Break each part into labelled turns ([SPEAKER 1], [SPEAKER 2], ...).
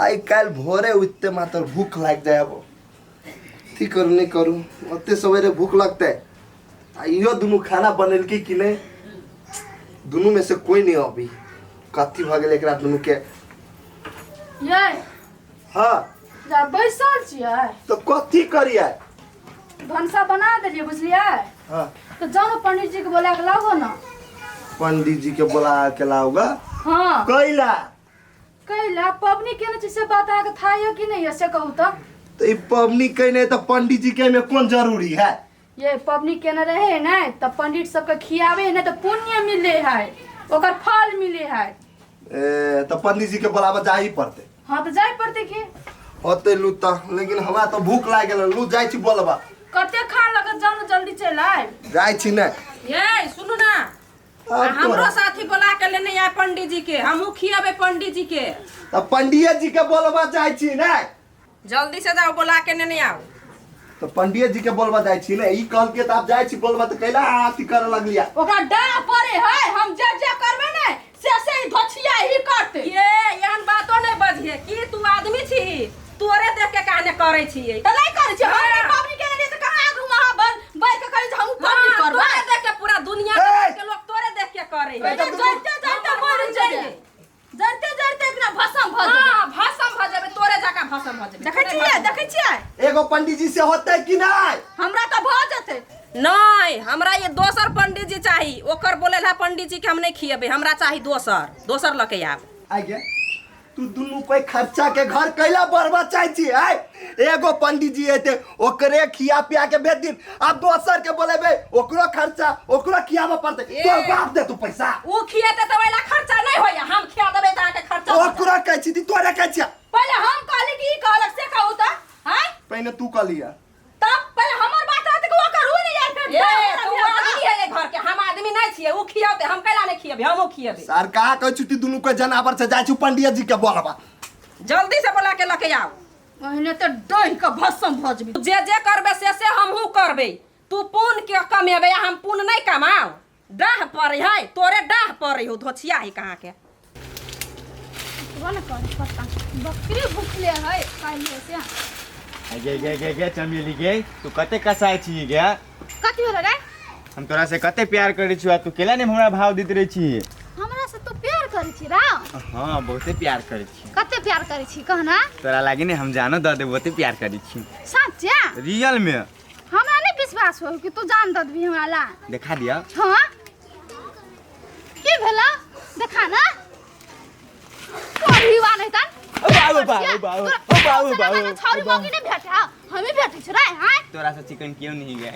[SPEAKER 1] आइ काल्हि भोरे उठते मात्र भूख लागि जाय अब की करू नहि करू ओते सवेरे भूख लगतै आ इहो दुनू खाना बनेलकै कि नहि दुनू में से कोई नहीं अभी कथी भऽ गेलै एकरा दुनू के
[SPEAKER 2] ये
[SPEAKER 1] हाँ
[SPEAKER 2] जा बैसल छियै
[SPEAKER 1] तऽ कथी करियै
[SPEAKER 2] भनसा बना देलियै बुझलियै
[SPEAKER 1] हाँ
[SPEAKER 2] तऽ जाउ ने पंडित जी के बोला के लाबो ने
[SPEAKER 1] पंडित जी के बोला के लाऊगा
[SPEAKER 2] हाँ
[SPEAKER 1] कैला
[SPEAKER 2] कैला पबनी केने छै से बात अहाँके था यऽ कि नहि यऽ से कहू तऽ
[SPEAKER 1] तऽ ई पबनी कैने तऽ पंडित जी के एहिमे कोन जरूरी है
[SPEAKER 2] ये पबनी केने रहे है ने तऽ पंडित सबके खियाबे है ने तऽ पुण्य मिले है ओकर फल मिले है
[SPEAKER 1] ए, तऽ पंडित जी के बोलाबऽ जाही पड़तै
[SPEAKER 2] हाँ तऽ जाय पड़तै की
[SPEAKER 1] होतै लू तऽ लेकिन हमरा तऽ भूख लागि गेल लू जाइ छी बोलबा
[SPEAKER 2] कते खा लगत जाउ ने जल्दी चलि आयब
[SPEAKER 1] जाइ छी नहि
[SPEAKER 3] ये सुनू ना
[SPEAKER 1] आब
[SPEAKER 3] आ हमरो
[SPEAKER 1] तोरा।
[SPEAKER 3] साथी बोला के लेने आए पंडित जी के हमहू खियेबै पंडित जी के
[SPEAKER 1] तऽ पंडिये जी के बोलबा जाइ छी नहि
[SPEAKER 3] जल्दी से जाओ बोला के लेने आओ
[SPEAKER 1] तऽ पंडिये जी के बोलबा जाइ छी ने ई कहलकै तऽ आब जाइ छी बोलबा तऽ कैला अहाँ अथी करऽ लगलियै
[SPEAKER 2] ओकरा डाह पड़े है हम जे जे करबै ने से से ही धोछिया ही करते
[SPEAKER 3] ये एहन बातो नहीं बजिहे की तू आदमी छी तोरे देख के काने करै छियै
[SPEAKER 2] तऽ नहि करै छियै हम
[SPEAKER 3] हाँ।
[SPEAKER 2] नहि पबनी केने रहियै तऽ कहाँ आगू मे अहाँ बढ़ बढ़ि कऽ कहै जे हमहूँ पबनी
[SPEAKER 3] हाँ,
[SPEAKER 2] करबै
[SPEAKER 3] तोरे देख के पूरा दुनिया
[SPEAKER 1] ए!
[SPEAKER 3] के लोग तोरे देख के करै है
[SPEAKER 2] पहिले जरिते जरिते मरि जेबै जरिते जरिते एकरा भस्म भऽ जेबै
[SPEAKER 3] हाँ भस्म भऽ जेबै तोरे जकाँ भस्म भऽ जेबै
[SPEAKER 2] देखै छियै देखै छियै
[SPEAKER 1] एगो पंडित जी से होतै कि नहि
[SPEAKER 2] हमरा तऽ भऽ जेतै
[SPEAKER 3] नहीं हमरा ये दोसर पंडित जी चाही ओकर बोले ला पंडित जी के हम नहीं खिएबै हमरा चाही दोसर दोसर लऽ के आब
[SPEAKER 1] आइ गे तू दुनू कोई खर्चा के घर कैला बढ़बा चाहे छी आय एगो पंडित जी एते ओकरे खिया पिया के भेज दिन आब दोसर के बोलेबे ओकरो खर्चा ओकरो खियाबऽ पड़तै
[SPEAKER 3] ए।
[SPEAKER 1] तोर बाप दे तू पैसा
[SPEAKER 3] उ खिएते तऽ ओहिला खर्चा नहीं होइया हम खिया देबै तऽ अहाँके खर्चा हो जायत।
[SPEAKER 1] ओकरो कहै छी तोरे कहै छियै
[SPEAKER 2] पहिले हम कहली कि ई कहलक से कहू तऽ आँय
[SPEAKER 1] पहिने तू कहलियै
[SPEAKER 2] तब पहिले हमर बात रहत कि ओकर उ नहीं यार फेर
[SPEAKER 3] ए तो उ आदमी है ये घर के हम आदमी नहीं छियै उ खियौते हम कैला नहीं खियेबै हमहूँ खियेबै
[SPEAKER 1] सर कहाँ कहै छी दुनू के जनावर से जाइ छी पंडित जी के बोलबा
[SPEAKER 3] जल्दी से बोला के लके आओ
[SPEAKER 2] ओहिने तऽ डहि के भस्म भऽ जेबी
[SPEAKER 3] जे जे करबै से से हमहूँ करबै तू पुण्य के कमेबै आ हम पुण्य नहीं कमाओ डाह पड़ै है तोरे डाह पड़ै हो धोछिया है कहाँ के
[SPEAKER 2] ने कर पता बकरी भूखले है काल्हि से
[SPEAKER 4] गे गे गे गे चमेली गे तू कते कसाय छी गे
[SPEAKER 2] कथी भेलै रे
[SPEAKER 4] हम तोरा से कते प्यार करै छी आ तू केला नहीं हमरा भाव दैत रहै छी
[SPEAKER 2] हमरा से तू प्यार करै छी रा
[SPEAKER 4] हाँ बहुते प्यार करै छी
[SPEAKER 2] कते प्यार करै छी कहना
[SPEAKER 4] तोरा लागी ने हम जानो दऽ देब बहुते प्यार करै छी
[SPEAKER 2] सच्चे
[SPEAKER 4] रियल में
[SPEAKER 2] हमरा नहीं विश्वास हो कि तू जान दऽ देबही हमरा ला
[SPEAKER 4] देखा दिया
[SPEAKER 2] हाँ की भेला देखा ना पढ़ी नहीं तन
[SPEAKER 4] बाबू, बाबू, बाबू, बाबू, बाबू,
[SPEAKER 2] छौरी मौगी नहीं भेटे हाँ हमें भेटे छ रे हाँ
[SPEAKER 4] तोरा से चिकन क्यों नहीं गए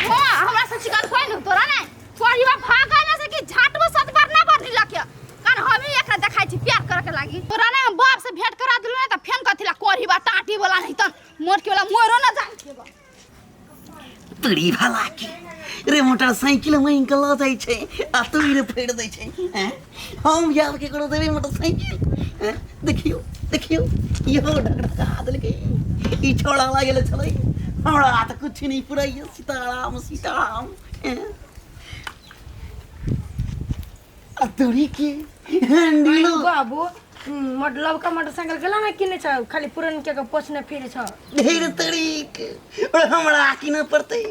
[SPEAKER 2] हाँ हमरा से चिकन कोई नहीं तोरा नहीं पढ़ी भागा ना से कि झाट में सत बार ना बढ़ी लके कारण हम ही एकरा देखाइ छी प्यार करे के लागी तोरा नहीं हम बाप से भेंट करा दिलु ना त फेन कथी ला कोढ़ी बा टाटी वाला नहीं तन मोर के वाला मोरो ना जान के बा
[SPEAKER 5] तोरी भला के रे मोटरसाइकिल मांगि कऽ लऽ जाइ छै आ तोड़ि फाड़ि दै छै आँय? हम यार केकरो देबै मोटरसाइकिल आँय? देखियौ देखियौ इहो ढकढका देलकै ई छौड़ा लागल छलै हमरा तऽ किछु नहि पुरैया सीताराम सीताराम आँय? आ तोरी के हैंडलो
[SPEAKER 6] बाबू मतलब का मोटरसाइकिल केला ना किने छ खाली पुरन के के पोछने फिरे छ
[SPEAKER 5] ढेर तरीक और हमरा किनऽ पड़तै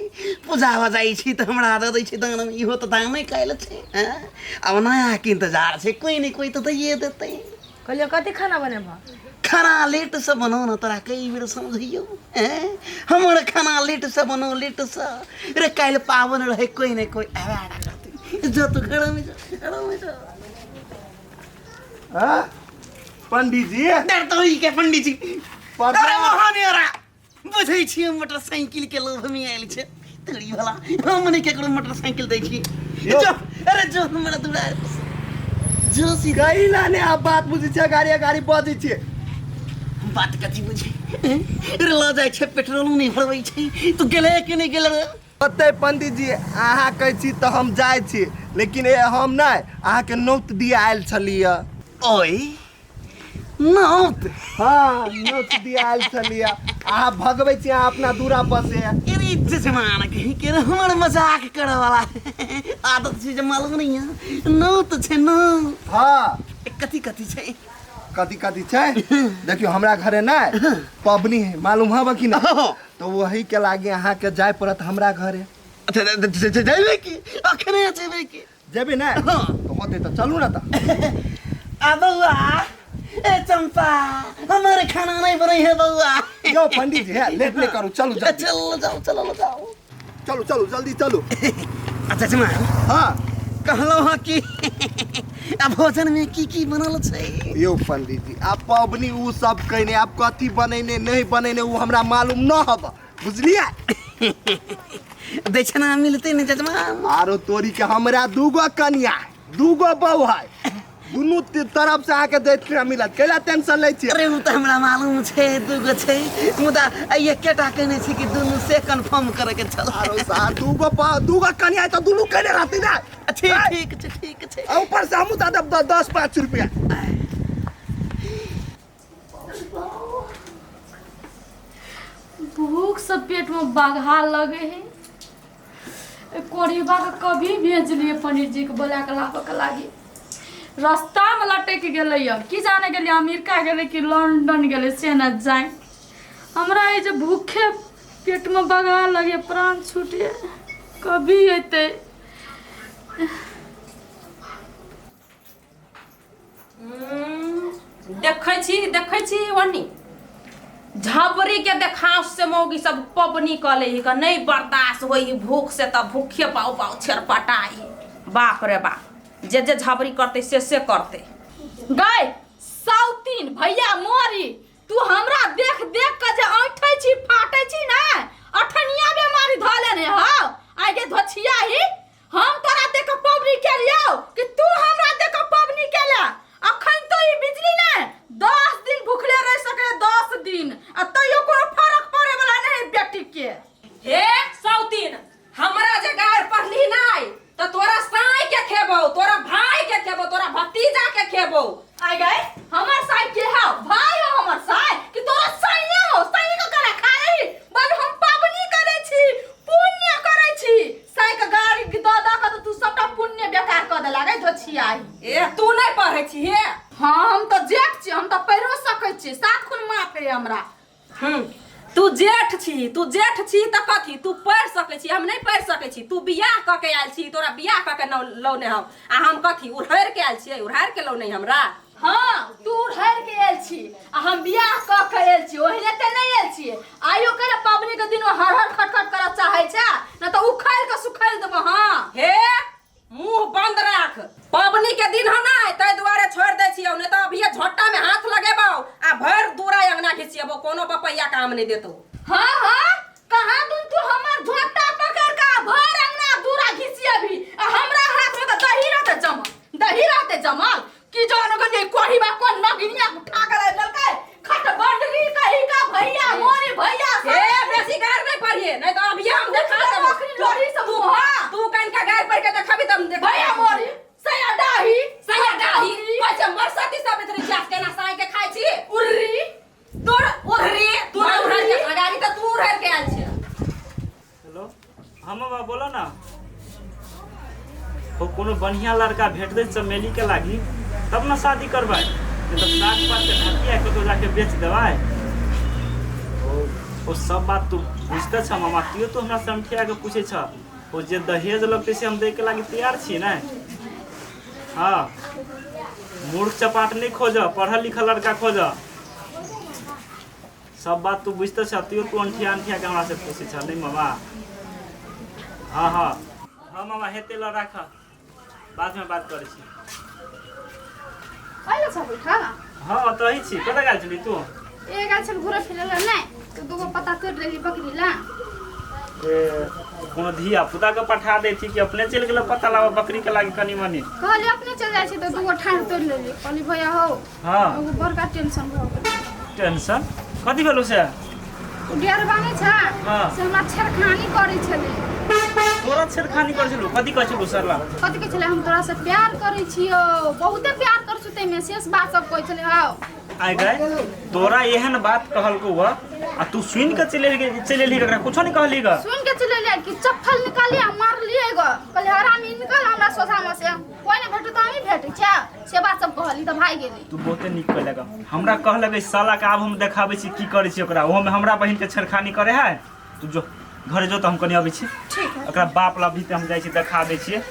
[SPEAKER 5] पूजा जाइ छी तऽ हमरा दऽ दै छै दानमे इहो तऽ दामे कयल छै आँय? आब नया के इन्तजार छै कोइ ने कोइ तऽ दैए देतै
[SPEAKER 6] कहलियो कथी खाना बनेबह
[SPEAKER 5] खाना लेटसँ बनाउ ने तोरा कई बेर समझैयौ आँय? हमर खाना लेटसँ बनाउ लेटसँ रे काल्हि पाबनि रहै कोइ ने कोइ आबे ना करतै जो तू घरमे जो घरमे जो
[SPEAKER 1] हाँ? पंडित जी
[SPEAKER 5] डर तो ही के पंडित जी
[SPEAKER 1] प्रणाम।
[SPEAKER 5] अरे महानेरा बुझै छी हम मोटरसाइकिल के लोभ में आयल छै तोरी भला हम नहि केकरो मोटरसाइकिल दै छी
[SPEAKER 1] यौ।
[SPEAKER 5] जो अरे जो हमरा दुरार पर जो सीधा
[SPEAKER 1] कैला ने आप बात बुझै छियै गाड़ी गाड़ी बजै छियै
[SPEAKER 5] बात कथी बुझै अरे लऽ जाइ छै पेट्रोलो नहि भरबै छै तू गेलै कि नहि गेलै रे?
[SPEAKER 1] ओतै पंडित जी अहाँ कहै छी तऽ हम जाइ छी लेकिन ए हम नहि अहाँके नौत दिया आयल छलियै
[SPEAKER 5] ओए नौत
[SPEAKER 1] हाँ नौत दिया आयल छलियै अहाँ भगबै छी अहाँ अपना दूरा पर से
[SPEAKER 5] अरे जजमान कहीं के रे, हमर मजाक करे वाला आदत छै जे मालूम नहीं है नौत छै नौत
[SPEAKER 1] हाँ
[SPEAKER 5] ए, कथी कथी छै
[SPEAKER 1] कथी कथी छै देखियो हमरा घरे ने पबनी है मालूम हब कि ना
[SPEAKER 5] हाँ।
[SPEAKER 1] तो वही के लागे अहाँ के जाय पड़त हमरा घरे।
[SPEAKER 5] अच्छा, जेबै की? अखने जेबै की?
[SPEAKER 1] जेबै ने?
[SPEAKER 5] हाँ।
[SPEAKER 1] तो होते तो चलू ना। तऽ
[SPEAKER 5] आ बौआ, ए चंपा, हमारे खाना नहीं बनै है बौआ।
[SPEAKER 1] यो पंडित जी है, लेट नहीं करू, चलू जल्दी।
[SPEAKER 5] चलो जाओ, चलो जाओ।
[SPEAKER 1] चलू चलू जल्दी चलू।
[SPEAKER 5] अच्छा जमा।
[SPEAKER 1] हाँ।
[SPEAKER 5] कहलहुँ हँ कि आ भोजन में की की बनल छै?
[SPEAKER 1] यो पंडित जी, आप पबनी उ सब कहने, आप कथी बनैने नहीं बनैने उ हमरा मालूम न हब, बुझलियै?
[SPEAKER 5] दक्षिणा मिलते ने जजमा?
[SPEAKER 1] आरो तोरी के हमरा दूगो कनिया, दूगो बहू है, दुनू तरफ से अहाँके दक्षिणा मिलत, कैला टेंशन लै छियै?
[SPEAKER 5] अरे उ तऽ हमरा मालूम छै दूगो छै, मुदा एकेटा कहने छै कि दुनू से कन्फर्म करे के छल।
[SPEAKER 1] आरो सार दूगो दूगो कनिया है तऽ दुनू कहने रहती ना।
[SPEAKER 5] ठीक ठीक छै, ठीक छै।
[SPEAKER 1] आ ऊपर से हमहूँ दऽ देब 10-5 रुपया।
[SPEAKER 7] भूख से पेट में बघा लगे है। कोढ़ीबा के कभी भेजलिए पंडित जी के बोला के लाबऽ के लागी, रास्ता में लटक गेलै यऽ, की जाने गेलियै अमेरिका गेलै कि लंदन गेलै से न जाए। हमरा ई जे भूखे पेट में बघा लगे, प्राण छूटे, कभी अयतै।
[SPEAKER 3] देखै छी, देखै छी ओनी झबरी के देखाव से मौगी सब पबनी कऽ लै हिक, नहीं बर्दाश्त होई भूख से तऽ भूखे पाउ पाउ छेरपटाई। बाप रे बाप, जे जे झबरी करतै से से करतै।
[SPEAKER 7] गै साउतीन भैया मोरी, तू हमरा देख देख के जे ऐंठै छी फाटै छी ने, अठनिया बेमारी धऽ लेने हौ। आइ गे धोछिया ही, हम तोरा देख के पबनी केलियौ कि तू हमरा देख के पबनी केला? अखन तो ई बिजली ने 10 दिन भूखले रह सके, 10 दिन, आ तैयो कोनो फर्क पड़े वाला नहीं बेटी के।
[SPEAKER 3] हे सौतीन, हमरा जे गार पढ़ली नहीं तो तोरा साई के खेबौ, तोरा भाई के खेबौ, तोरा भतीजा के खेबौ।
[SPEAKER 7] आइ गए हमर साई के हौ, भाई हो हमर साई कि तोरा साईए हो? साई के करा खा रही बल, हम पाबनी करै छी, पुण्य करै छी। साई के गाड़ी द द के तऽ तू सबटा पुण्य बेकार कऽ देला गे धोछियाही।
[SPEAKER 3] ए तू नहीं पढ़ै छी हे?
[SPEAKER 7] हाँ, हम तऽ जेठ छी, हम तऽ पढ़ियो सकै छी, 7 खून माफ है हमरा।
[SPEAKER 3] तू जेठ छी, तू जेठ छी तऽ कथी तू पढ़ि सकै छी, हम नहीं पढ़ि सकै छी। तू बियाह कऽ के आयल छी, तोरा बियाह कऽ के लौने हम, आ हम कथी उड़हरि के आयल छियै? उड़हरि के लौने हमरा।
[SPEAKER 7] हाँ, तू उड़हरि के आयल छी आ हम बियाह कऽ के आयल छी, ओहिने तऽ नहीं आयल छियै। आइयो के ने पबनी के दिन हर हर खटखट करऽ चाहै छै न तऽ उखैल के सुखैल देबो। हाँ
[SPEAKER 3] हे मुंह बंद राख, पबनी के दिन हो ना ताहि दुआरे छोड़ दै छियौ, नहीं तऽ अभिये झोटा में हाथ लगेबौ आ भरि दूरा अंगना घिचियेबौ, कोनो बपैया काम नहीं देतौ।
[SPEAKER 7] हाँ हाँ, कहाँ दून तू हमर झोटा पकड़ के भर अंगना दूरा घिचियेबी, आ हमरा हाथ में तऽ दही रहते जमल, दही रहते जमल कि जान गेलियै कोढ़ी बा कोन नगिनिया उठा के लाबि देलकै खट बंडरी कही का भैया मोरी भैया।
[SPEAKER 3] हे बेसी गार नहीं पढ़िए, नहीं तो अभिये हम देखा देबौ।
[SPEAKER 7] अखनी लोरी सब मुहा।
[SPEAKER 3] तू कनिका गार पढ़ के देखबी त हम देखबी।
[SPEAKER 7] भैया मोरी सया डाही,
[SPEAKER 3] सया डाही पैसे मरसती सब इतनी जात केना साई के खाइ छी
[SPEAKER 7] उर्री
[SPEAKER 3] तोर उर्री, तू ना उड़हर के गाड़ी त तू उड़हर के आयल छी।
[SPEAKER 8] हेलो, हाँ मामा बोलो ना। हो कोनो बढ़िया लड़का भेट दे चमेली के लागी तब ना शादी करबै, नहीं तो साग पात के ढकिया के तो जाके बेच देबै। ओ सब बात तू बुझते छ मामा, तू तो हमरा समठिया के पूछे छ। ओ जे दहेज लगते से हम दे के लागी तैयार छी ने। हाँ मूर्ख चपाट नहीं खोज, पढ़ल लिखल लड़का खोज। सब बात तू बुझते छ, तू तू अंठिया अंठिया के हमरा से पूछे छ नहीं मामा। हाँ हाँ हाँ मामा हेते ल राख, बाद में बात करै छी।
[SPEAKER 2] आइल छ बैठा?
[SPEAKER 8] हाँ तही छी, कतऽ गेल छली तू?
[SPEAKER 2] ए गेल छल घुरे फिरे ला नै, तो दूगो पत्ता तोड़ लेली बकरी ला।
[SPEAKER 8] ए कोनो धिया पुता के पठा देती कि अपने चलि गेल पत्ता लाबऽ बकरी के लागी कनी मनी?
[SPEAKER 2] कहली अपने चल जाइ छी तऽ दूगो ठाढ़ तोड़ लेली। कहली भैया हो।
[SPEAKER 8] हाँ।
[SPEAKER 2] एगो बड़का टेंशन भऽ गेल।
[SPEAKER 8] टेंशन कथी भेलो से?
[SPEAKER 2] ओ डेरबा नै छ?
[SPEAKER 8] हाँ।
[SPEAKER 2] से हमरा छेड़खानी करै छलै।
[SPEAKER 8] तोरा छेड़खानी करै छलौ? कथी कहै छलौ सरला?
[SPEAKER 2] कथी कहै छलै, हम तोरा से प्यार करै छियौ, बहुते प्यार करै छियौ, ताहिमे शेष बात सब कहै छलै। हौ
[SPEAKER 8] आइ गए तोरा एहन बात कहलकौ ह आ तू सुनि के चलि एलही, ककरा कुछो नहीं कहली ग?
[SPEAKER 2] सुन के चलि एलियै कि चप्पल निकालियै आ मारलियै ग। कहलियै हरामी निकल हमरा सोझामे से, कोई नहि भेटू तऽ हमही भेटै छै से बात सब कहली तऽ भागि गेली।
[SPEAKER 8] तू बहुते नीक कहलक। हमरा कहलक ई साला के आब हम देखाबै छी की करै छी ओकरा। ओहोमे हमरा बहिन के छेड़खानी करे है। तू जो घरे जो, तऽ हम कनि अबै छी।
[SPEAKER 2] ठीक है।
[SPEAKER 8] ओकरा बाप ला भी तऽ हम जाइ छी, देखा दै छियै।